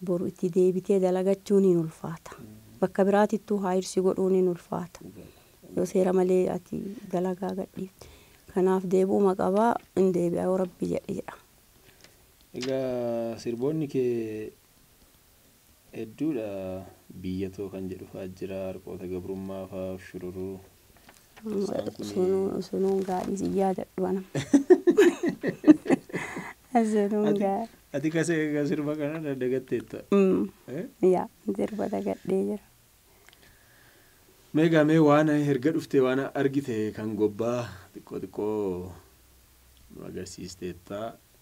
boru itti deebitee dalagachuun hin ulfaata. Bakka biraatittuu haayirsi godhuun hin ulfaata. Yoo seera malee ati dalagaa gadhiifte. Kanaaf deebi'uma qabaa hin deebi'a yoo rabbi jedhe jedha. Egaa sirboonni kee hedduudha biyya too kan jedhu fa'aa jira harqoota gabrummaa fa'aa shururuu. Sunuun gaarii si yaadadhu anam. Sunuun gaarii. Ati kasee sirba kana dagatteetta. Yaa sirba dagadhee jira. Mee gamee waan erga dhuftee waan argite kan gobbaa xiqqoo xiqqoo nu agarsiisteetta.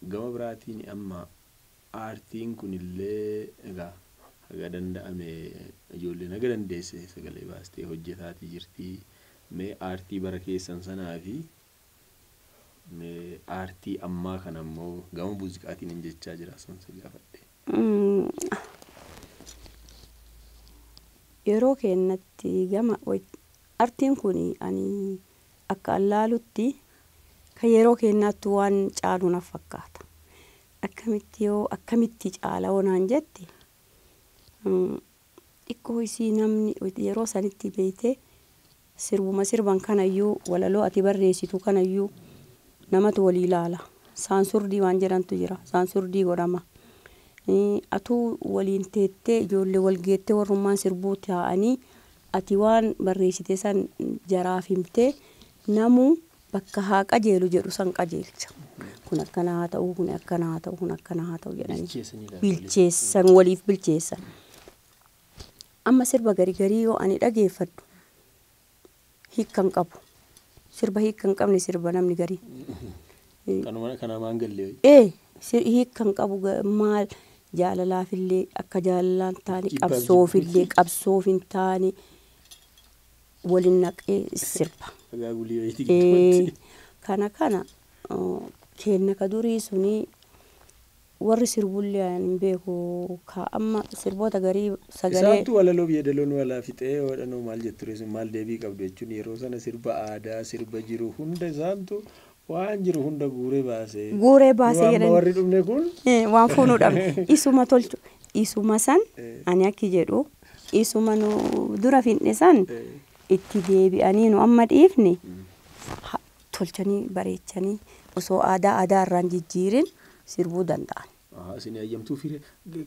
Gama biraatiin amma aartiin kunillee egaa haga danda'ame ijoolleen haga dandeesse sagalee baastee hojjetaatii jirti. Mee aartii bara keessan sanaa fi Mee aartii ammaa kana immoo gama muuziqaatiin hin jechaa jira sun si gaafadhe. Yeroo keenyatti gama artiin kun ani akka allaalutti kan yeroo keenyaatti waan caalu na fakkaata. Akkamitti yoo akkamitti caala onaan jette, xiqqoo isii namni yeroo sanitti beeyte sirbuma sirban kanayyuu, walaloo ati barreessitu kanayyuu namatu walii ilaala. Saansurdii waan jedhantu jira. Saansurdii godhama. Atuu waliin teettee ijoollee wal geettee warrummaan sirbuu taa'anii ati waan barreessite san jaraaf himtee namuu bakka haa qajeelu jedhu san qajeelcha. Kun akkana haa ta'u, kun akkana haa ta'u, kun akkana haa ta'u jedhanii. Bilcheessanii laata? Bilcheessan, waliif bilcheessan. Amma sirba garii garii yoo ani dhageeffadhu hiikka hin qabu. Sirba hiikka hin qabne sirba namni garii. Kanuma kanamaan gallee. Ee, hiikka hin qabu, maal jaalalaafillee akka jaalalaan taane, Jibbaaf. Qabsoofillee qabsoof hin taane waliin naqee sirba. Dhagaa gulii wayitii Ee, gidduutti. Kana kenna ka durii suni warri sirbullee ani hin beeku ka amma sirboota garii sagalee. Isaantu walaloo biyya daloon walaa fixee hodhanoo maal jettu ture sun, maal deebii qabdu jechuun, yeroo sana sirba aadaa sirba jiru hunda isaantu waan jiru hunda guuree baasee. Guuree baasee Nu amma jedhani. Warri dhumne kun Waan fuunuu dhabne isuma tolchu isuma san ani akki jedhu isuma nu dura finne san itti deebi'anii nu amma dhiifne tolchanii bareechanii osoo aadaa aadaa irraan jijjiirin sirbuu danda'an. Isin hayyamtuu fiire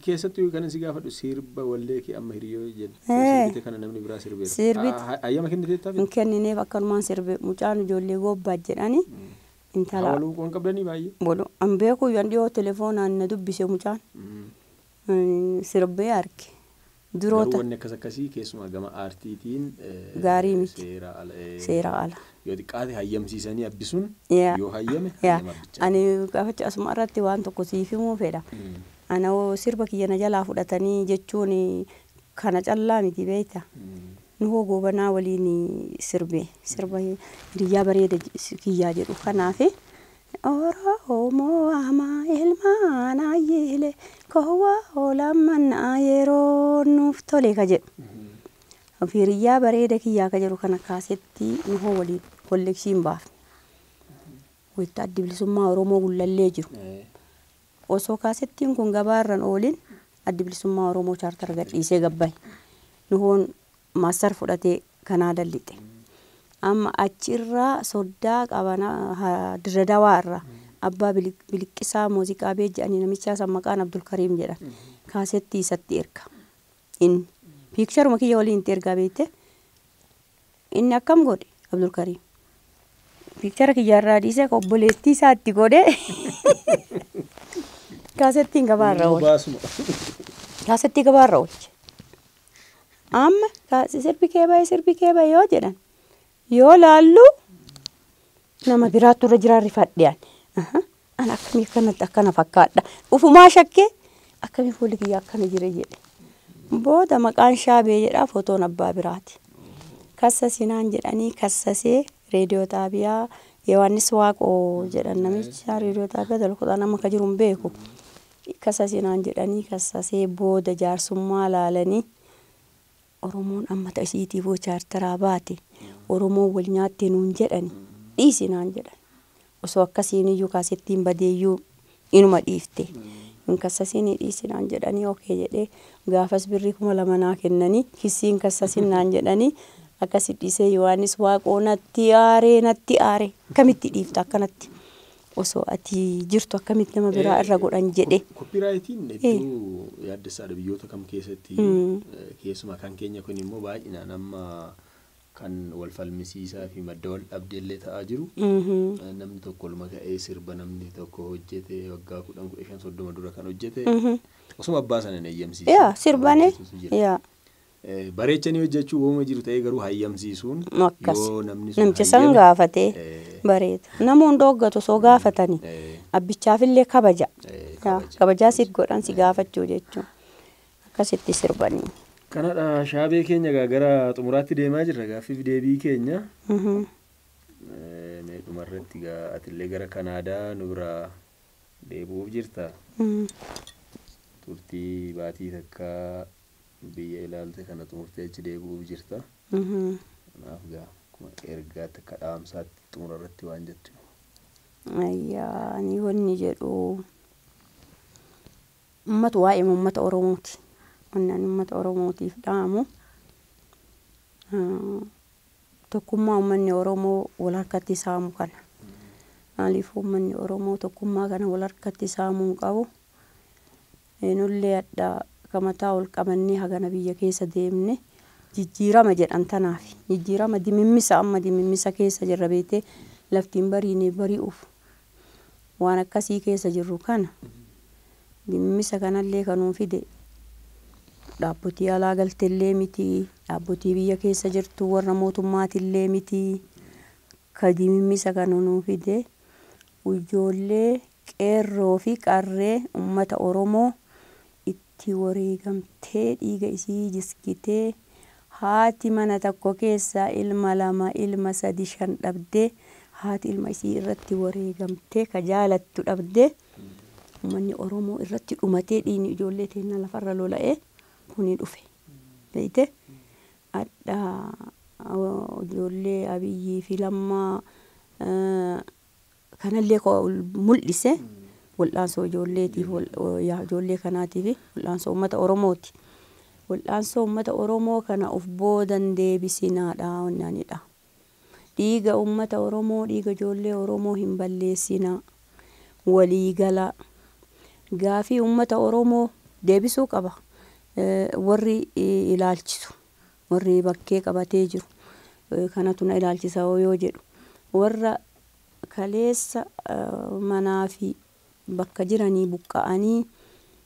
keessattuu kan si gaafadhu sirba wallee kee amma hiriyyoo jedhu sirbite kana namni biraa sirbeera. Hayyama kenniteettaaf? Hin kennineef, akkanumaan sirbe. Mucaan ijoollee gobbaa jedhani intala. Waluu waan qabdanii baay'ee. Walu an beeku yan dhiyoo telefoonaan na dubbise mucaan. Sirbee arge. Garuu Duroota wanni akkas akkasii keessumaa gama aartiitiin Gaarii miti. Seera ala. Seera ala. Yoo xiqqaate hayyamsiisanii abbisuun yoo hayyame hayyama abbichaa. Ani gaafacha asuma irratti waan tokko siif himuu fedha. Ana hoo sirba kiyya na jalaa fudhatanii jechuun kana callaa miti beekta. Nu hoo Goobanaa waliin sirbe sirba hiriyyaa bareeda kiyyaa jedhu kanaafi. Oromoo hamaa ilmaan ayyeele kowwaa oolamannaa yeroo nuuf tole ka jedhu. Hiriyyaa bareeda kiyyaa ka jedhu kana kaasetti nu hoo waliin kollekshiin baafne. Wayita Addi Bilisummaa Oromoo Gullallee jiru. Osoo kaasettiin kun gabaarran oolin Addi Bilisummaa Oromoo chaartara gadhiisee gabbaye. Nuhoon maastar fudhatee kanaa dallixe. Amma achirraa soddaa qabana Dirra Dawaa irraa abbaa Biliqqisaa muuziqaa beet jedhanii namichaa san maqaan Abdulkariim jedhan. Kaasettii isatti erga. Inni piikcharuma kiyya waliin itti ergaa beekte. Inni akkam godhe Abdulkariim? Piikchara kiyyaarraa dhiisee akka obboleettii isaatti godhe kaasettiin gabaarra oole. Baasuma. Kaasettii gabaarra oolche. Amma sirbi kee bahe, sirbi kee bahe yoo jedhan yoo laallu nama biraattu irra jiraa rifadhe ani. Ana akkamii akkanatti akkana fakkaadha. Ufumaa shakkee akkamii fuulli kiyya akkana jira jedhe. Booda maqaan Shaabee jedhaa, footoon abbaa biraati. Kassasinaan jedhanii kassasee reediyoo xaabiyaa Yohaannis Waaqoo jedhan namicha reediyoo xaabiyaa dalkoodhaan amma ka jiru hin beeku. Kassasinaan jedhanii kassasee booda jaarsummaa laalanii Oromoon amma ta'isiitiif hoo chaartaraa baate Oromoon wal nyaatte nuun jedhani dhiisinaan jedhan. Osoo akkasiin iyyuu kaasettiin badeeyyuu inuma dhiifte. Hin kassasiin dhiisinaan jedhanii okee jedhee gaafas birrii 2000 naa kennanii kissiin kassasinnaan jedhanii akkasi dhiisee. Yohaannis Waaqoo natti aaree, natti aaree, akkamitti dhiifta, akkanatti osoo ati jirtu akkamitti nama biraa irra godhan jedhe. Koppiraayitiin hedduu yaaddessaadha biyyoota kam keessatti, keessumaa kan keenya kun immoo baay'inaan amma kan wal falmisiisaa fi madda wal dhabdeellee ta'aa jiru. Namni tokko olma ka'ee sirba namni tokko hojjete waggaa 10, 15, 30 dura kan hojjete osuma abbaa sana hin eeyyamsiisin. Yaa sirbane yaa. Bareechanii hojjechuu uumama jiru ta'ee garuu hayyamsiisuun Akkas. yoo namni sun Namicha san hayyame, gaafatee bareeda. Nama hunda hoggatu osoo gaafatanii abbichaafillee kabaja. Yaa, kabaja. Kabajaa si godhan si gaafachuu jechuun. Akkasitti sirbanii. Kanadha Shaabee keenya, egaa gara xumuraatti deemaa jirra gaaffiif deebii keenya. Mee dhuma Dhumarratti egaa atillee gara Kanaadaa nu biraa deebi'uuf jirta. Turtii baatii takkaa biyya ilaalte kana xumurtee achi deebi'uuf jirta. Kanaaf egaa akkuma ergaatti akka dhaamsaatti xumura irratti waan jettu. Ayyaa, ani wanni jedhu ummatu waa'ee uummata Oromooti. Wanni ani uummata Oromootiif dhaamu tokkummaa uummanni Oromoo wal harkatti saamu kana. Maaliif uummanni Oromoo tokkummaa kana wal harkatti saamuu hin qabu? Nullee adda kamataa ol qabannee hagana biyya keessa deemne jijjiirama jedhan tanaaf. Jijjiirama dimimmisa, amma dimimmisa keessa jirra beetee, laftiin bariine bari'uuf waan akkasii keessa jirru kana, dimimmisa kanallee kanuu fide dhaabbotii alaa galtellee miti, dhaabbotii biyya keessa jirtu warra mootummaatillee miti. Ka dimimmisa kana nuu fide ijoollee qeerroo fi qarree uummata Oromoo itti wareegamtee, dhiiga isii jiskitee, haati mana tokko keessaa ilma lama, ilma sadi, shan dhabdee, haati ilma isii irratti wareegamtee, ka jaalattu dhabdee, uummanni Oromoo irratti dhumatee, dhiigni ijoollee teennaa lafarra lola'ee kuni dhufe. Beeyte, adda ijoollee Abiyyii fi Lammaa kanallee mul'ise wal'aansoo ijoolleetiif, ijoollee kanaatiif, wal'aansoo uummata Oromooti. Wal'aansoo uummata Oromoo kana of boodan deebisinaadha wannaanidha. Dhiiga uummata Oromoo, dhiiga ijoollee Oromoo hin balleessinaa. Waliigala gaafii uummata Oromoo deebisuu qaba. Warri ilaalchisu, warri bakkee qabatee jiru, kanatu na ilaalchisa yoo jedhu, warra kaleessa manaa fi bakka jiranii buqqa'anii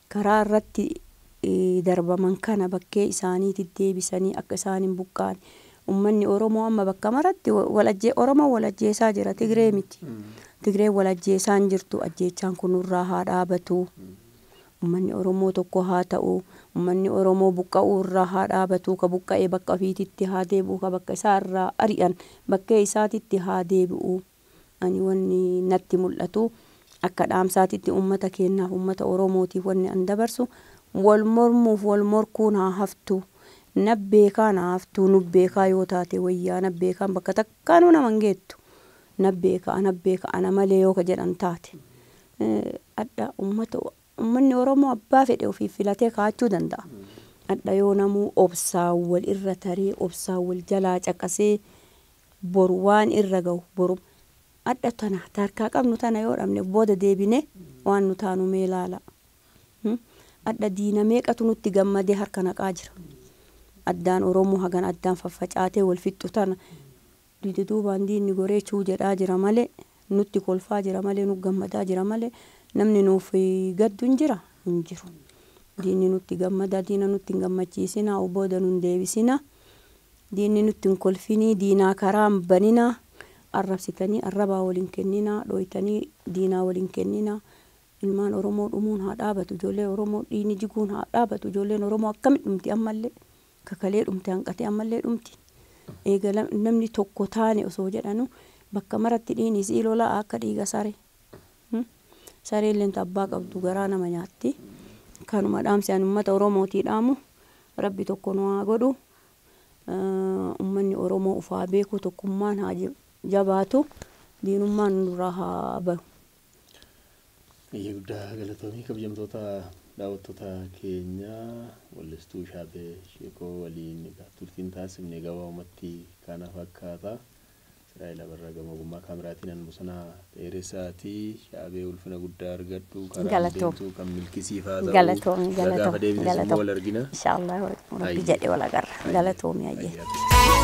karaa irratti darbaman kana bakkee isaaniitti deebisanii akka isaan hin buqqa'an. Uummanni Oromoo amma bakka maratti Oromoo wal ajjeesaa jira, Tigree miti. Tigree wal ajjeesaa hin jirtu, ajjeechaan kun nurraa haa dhaabatu. Uummanni Oromoo tokko haa ta'u, uummanni Oromoo buqqa'uu irraa haa dhaabatu, ka buqqa'ee bakka ofiititti haa deebi'u, ka bakka isaa irraa ari'an bakkee isaatitti haa deebi'u. Ani wanni natti mul'atu akka dhaamsaatitti uummata keenyaaf, uummata Oromootiif wanni an dabarsu, wal mormuuf wal morkuun haa haftu. Nabbeekaan haa haftu, nubbeekaa yoo taate wayyaa, nabbeekaan bakka takkaanuu nama hin geettu. Nabbeekaa, nabbeekaa ana malee yoo ka jedhan taate. Adda uummata, uummanni Oromoo abbaa fedhe ofiif filatee kaa'achuu danda'a. Adda yoo namuu obsaan wal irra taree, obsaan wal jalaa caqasee, boru waan irra gahu boru adda tana tarkaa qabnu tana yoo dhabne booda deebine waan nu taanu mee ilaala. Adda diina meeqatu nutti gammadee harka naqaa jira. Addaan Oromoo hagan addaan faffacaatee wal fixxu tana duubaan diinni goree chuu jedhaa jira malee, nutti kolfaa jira malee, nu gammadaa jira malee, namni nuuf gaddu hin jira, hin jiru. Diinni nutti gammada, diina nutti hin gammachiisinaa, booda nun deebisinaa. Diinni nutti hin kolfinii, diinaa karaa hin baninaa, arrabsitanii arrabaa waliin kenninaa, dhooytanii diinaa waliin kenninaa. Ilmaan Oromoo dhumuun haa dhaabatu, ijoollee Oromoo dhiigni jiguun haa dhaabatu, ijoolleen Oromoo akkamitti dhumti ammallee, kakalee dhumte hanqatee ammallee dhumti. Eega namni tokko taane osoo jedhanu bakka maratti dhiigni isii lolaa akka dhiiga saree. Sareen abbaa qabdu garaa nama nyaatti. Kanuma dhaamsi ani uummata Oromootii dhaamu, Rabbi tokko nu haa godhu. Uummanni Oromoo ufaa beeku, tokkummaan haa jabaatu, diinummaan nurraa haa bahu. Biyya guddaa galatoomii. Kabajamtoota daawwattoota keenya, wallistuu Shaabee Sheekoo waliin egaa turtiin taasifne gabaabumatti kana fakkaata. Israa'el Abarraa gama ogummaa kaameraatiin, an Bosonaa Dheeressaatii. Shaabee, ulfina guddaa argadhu, karaa Galatoom. deemtuu kan milkisiif haa ta'u. Galatoomi, Gaafa galatoomi, deebites immoo galatoomi. wal argina. Inshaallah, Rabbi jedhe wal agarra. Galatoomi, ayyee. Ayyaa.